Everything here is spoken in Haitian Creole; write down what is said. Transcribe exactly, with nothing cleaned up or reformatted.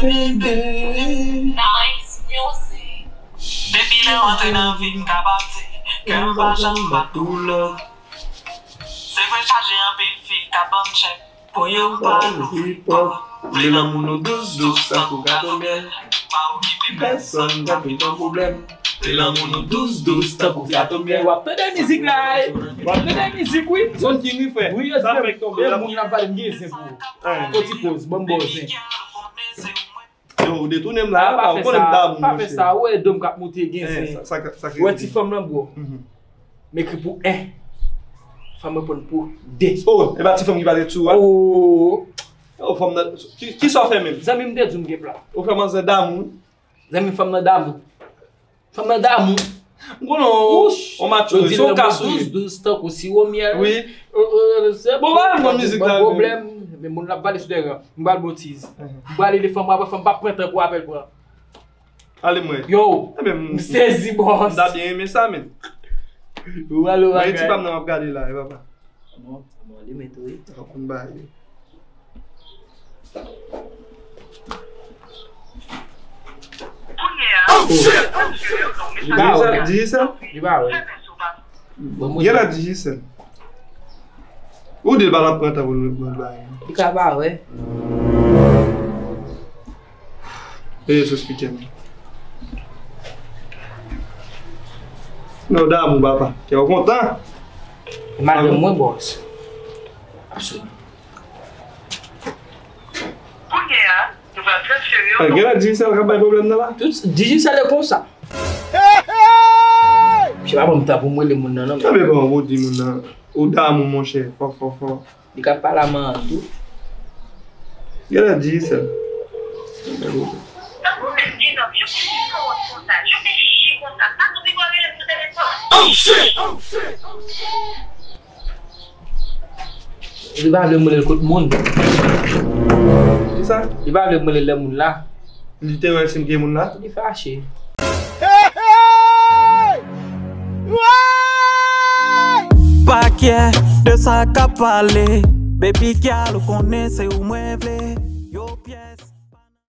Nice music. Depi lè w antre nan vi m, m ka pa di kè m pa janm bat pou love. Se vre, chaje anpil fi ka ban m tchèk. Pou yo pa louvri pòt. Vle lanmou nou dous dous tankou gato myèl. Pa okipe pèsonn, pa vin yon pwoblèm. Vle lanmou nou dous dous tankou gato myèl. W ap tande mizik la, wi. W ap tande mizik, wi. Zòn King, wi, frè. Wi, yo di, e moun nan pale, m gen zen pou ou. Fò ti poz, ban m ba w zen. Yo, ou detounen m la, ou konnen m damou, monchè. Pa fè sa, ou wè do m k ap moute, gen zen. Ou wè ti fanm lan, bro. M ekri pou en. Fanm reponn pou de. Oh, e pa ti fanm ki pale sou a? Oh. Oh, fanm nan, ki, ki sa w fè menm? Zanmi m te di w m gen plan. Ou fè manzè damou. Zanmi, fanm nan damou. Fanm nan damou. M konnen w, w match, se yon kas ou ye. Dous dous tankou siwo myèl. Wi. Bon, ba m mizik la, pwoblèm. Men moun l ap pale sou tèren. M pral botiz. M pral li fanm, apre fanm pa pran tan pou apèl pran. Ale mwen. Yo, m sezi, bòs. M ta byen renmen sa, men. Ou pral ou bagay. Mwen, ti pa m nan m ap gade la, e papa. Bon, bon, li met wi. Sa konn bagay. Kounye a, oh, shit! Li ba wè. Digicel? Li ba wè. Bon, mwen gen la Digicel. Ou di l pa nan pran tan pou l reponn bagay. Li ka ba wè. Peye sou speaker, man. Non, damou, papa. Kè w kontan? Madanm mwen, bòs. Absolument. Kounye a, nou pral transfere yo. Gen la Digicel k ap bay pwoblèm nan la. Tout Digicel e konsa. Misye pa ban m tan pou m rele moun nan, non. Tanpri, bon, ou di moun nan, ou damou, monchè. Fò, fò, fò. Li ka pale a manman tou. Genlè di sa. Tankou menm, Didòm, yo te chire wòt konsa, yo te chire konsa, pa tou pi gwo rele m sou telefòn. Li pa vle m rele l kot moun. Kisa? Li pa vle m rele l lè moun la. Li te wè si m gen moun la? Li fache. Pa kyè de sa k ap pale. Baby girl, ou konnen se ou mwen vle.